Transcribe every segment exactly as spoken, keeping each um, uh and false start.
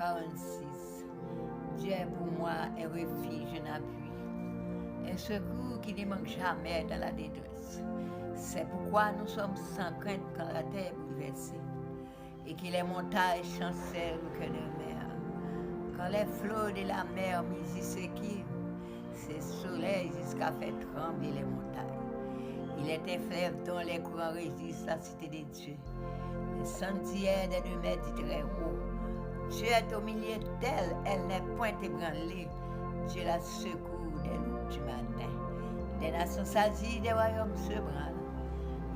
Quarante-six. Dieu est pour moi un refuge, un appui, un secours qui ne manque jamais dans la détresse. C'est pourquoi nous sommes sans crainte quand la terre est bouleversée et que les montagnes chancellent au cœur de mer. Quand les flots de la mer musicent et crient, ce soleil jusqu'à faire trembler les montagnes. Il est un fleuve dont les courants réjouissent la cité de Dieu, le sanctuaire des demeures du Très-Haut. Dieu est au milieu d'elle, elle n'est point ébranlée. Dieu la secourt dès l'aube du matin. Des nations s'agitent, des royaumes s'ébranlent.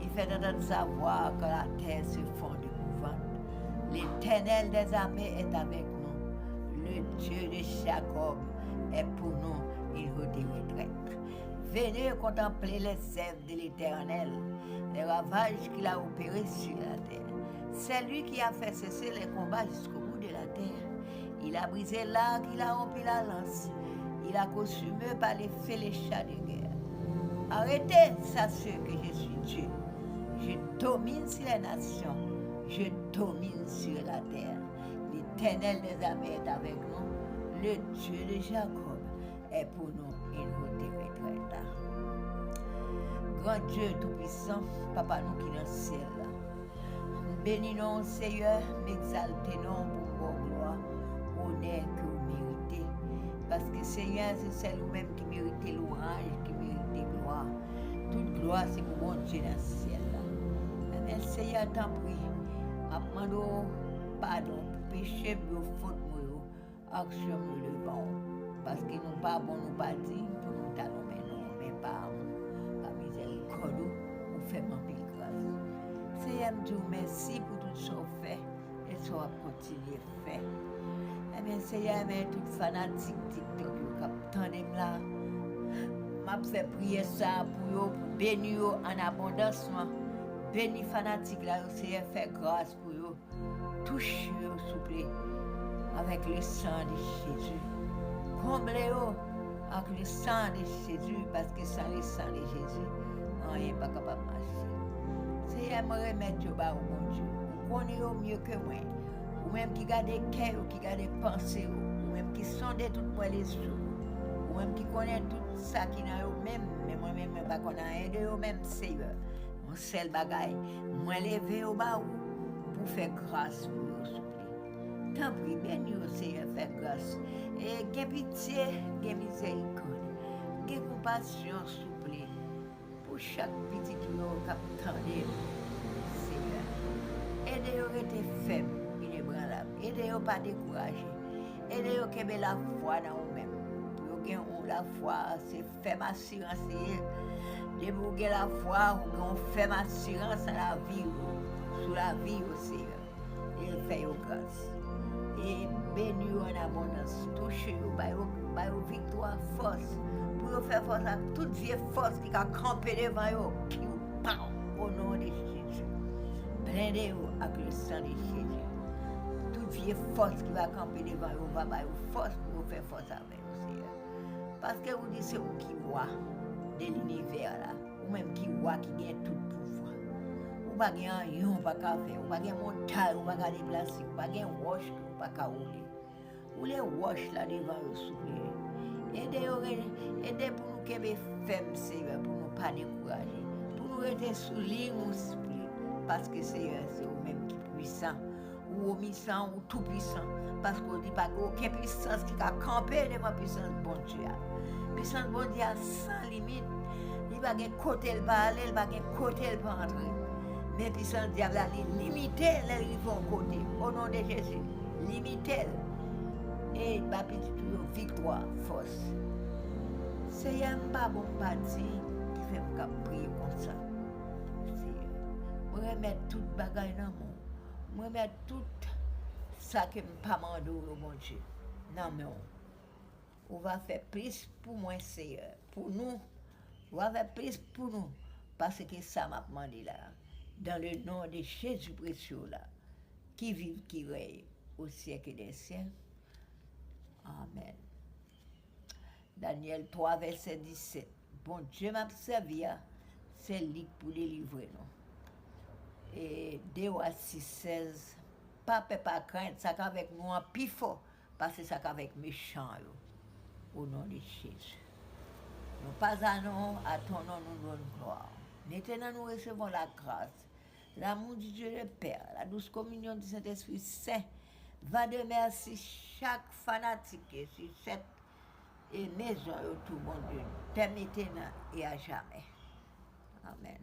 Il fait entendre sa voix quand la terre se fond d'épouvante. L'Éternel des armées est avec nous. Le Dieu de Jacob est pour nous une haute retraite. Venez contempler les œuvres de l'Éternel, les ravages qu'il a opérés sur la terre. C'est lui qui a fait cesser les combats jusqu'au bout de la terre. Il a brisé l'arc, il a rompu la lance. Il a consumé par le feu les chars de guerre. Arrêtez, sachez que je suis Dieu. Je domine sur les nations. Je domine sur la terre. L'Éternel des armées est avec nous. Le Dieu de Jacob est pour nous une haute retraite. Grand Dieu tout-puissant, Papa nou ki nan syèl la, m beni non w, Seyè, m egzalte non w pou m ba w glwa, onè ke w merite. Paske, Seyè, se sèl ou menm ki merite lwanj, ki merite glwa. Tout glwa se pou Bondye nan syèl la. Ebyen, Seyè, tanpri, m ap mande w padon pou peche m yo, fot mwen yo, aksyon m yo devan w. Paske nou pa bon, nou pa diy pou nou ta nonmen non w, men pa w, pa mizèrikòd ou, ou fè m anpil gras. Seyè, m di w mèsi pou tout sa w fè e sa w ap kontinye fè. Ebyen, Seyè, men tout fanatik TikTok yo k ap tande m la, m ap fè priyè sa a pou yo, pou beni yo an abondans, non. Beni fanatik la yo, Seyè, fè gras pou yo. Touche yo, souple, avèk le sang de Jésus. Konble yo ak le sang de Jésus, paske san le sang de Jésus, anyen pa kapab mache. Seyè, mwen remèt yo ba ou, Bondye. Ou konnen yo mye ke mwen. Ou menm ki gade kè yo, ki gade panse yo. Ou menm ki sonde tout mwèl e zo yo. Ou menm ki konnen tout sa ki nan yo menm, men mwen menm, mwen pa konn anyen de yo menm, Seyè. Yon sèl bagay, mwen leve yo ba ou pou fè gras pou yo, souple. Tanpri, beni yo, Seyè, fè gras. E gen pitye, gen mizèrikòd, gen konpasyon, souple, pou chak pitit ou yo k ap tande m, Seyè. Ede yo rete fèm, inebranlab. Ede yo pa dekouraje. Ede yo kenbe lafwa nan ou menm. Pou yo gen yon lafwa, se fèm asirans li ye. Depi ou gen lafwa, ou gen yon fèm asirans nan lavi yo, sou lavi yo, Seyè. E fè yo gras. E beni yo an abondans. Touche yo, ba yo, ba yo viktwa, fòs. Pou yo fè fòs ak tout vye fòs ki ka kanpe devan yo. Piw, paw, o non de Jezi. Blende yo ak le san de Jezi. Tout vye fòs ki va kanpe devan yo, va ba yo fòs pou yo fè fòs avè yo, Seyè. Paske ou di se ou ki wa de linivè la. Ou menm ki wa ki gen tout pouvwa. Ou pa gen anyen ou pa ka fè. Ou pa gen montay ou pa ka deplase. Ou pa gen wòch ke ou pa ka woule. Woule wòch la devan yo, souple. Ede yo, re- ede pou nou kenbe fèm, Seyè, pou nou pa dekouraje. Pou nou rete sou liy ou, souple. Paske, Seyè, se ou menm ki pwisan. Ou omisan, ou toupwisan. Paske ou di pa gen okenn pwisans ki ka kanpe devan pwisans Bondye a. Pwisans Bondye a san limit. Li pa gen kote l pa ale, li pa gen kote l pa antre. Men pwisans dyab la, li limite lè l rive yon kote. O non de Jezi, limite l. E ba pitit ou yo viktwa, fòs. Seyè, m pa bon, m pa diy, ki fè m k ap priye konsa. Seyè, mwen remèt tout bagay nan men w. Mwen remèt tout sa ke m pa mande w yo, Bondye, nan men w. Ou va fè plis pou mwen, Seyè, pou nou. Ou va fè plis pou nou, paske sa m ap mande la. Dans le nom de Jésus précieux la, ki viv, ki rèy au siècle des siècles. Amèn. Danyèl twa, vèsè disèt. Bondye m ap sèvi a, se li k pou delivre nou. E de Wa sis, sèz, pa pè, pa krent, sa k avèk nou an pi fò pase sa k avèk mechan yo. O non de Jezi. Nous pas à nous, à ton nom nous donnons gloire. Maintenant, nous recevons la grâce, l'amour du Dieu le Père, la douce communion du Saint-Esprit Saint va demeure sur chaque fanatique et sur cette et maison et tout, Bondye, dès maintenant et à jamais. Amen.